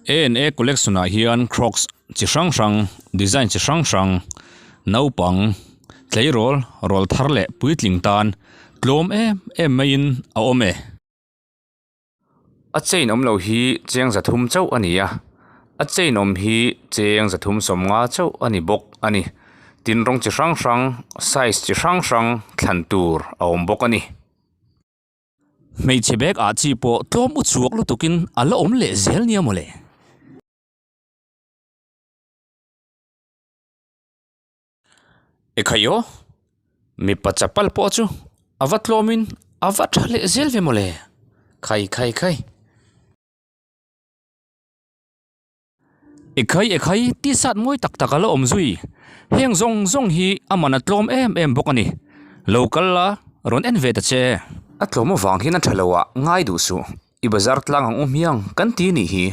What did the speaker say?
A&A collection ah hian crocs chi hrang hrang design chi hrang hrang naupang tleirawl rawl thar leh puitling tan tlawm em em maiin a awm e. A chain awm lo hi cheng 300 chauh a ni a, a chain awm hi cheng 350 chauh a ni bawk a ni. Tin rawng chi hrang hrang size chi hrang hrang thlan tur a awm bawk a ni. Hmeichhe bag ah chi pawh tlawm u chhuak lutukin a la awm leh zel nia mawle. Ekhai aw, mipa chapal pawh chu a va tlawmin a va tha leh zel ve mawle. Khai khai khai. Ekhai ekhai t-shirt mawi tak tak a la awm zui. Heng zawng zawng hi a man a tlawm em em bawk a ni. Lo kal la, rawn en ve ta che. A tlawm avang hian a tha lo ah ngai duh suh. I bazar tlang ang u hmiang kan ti nih hi.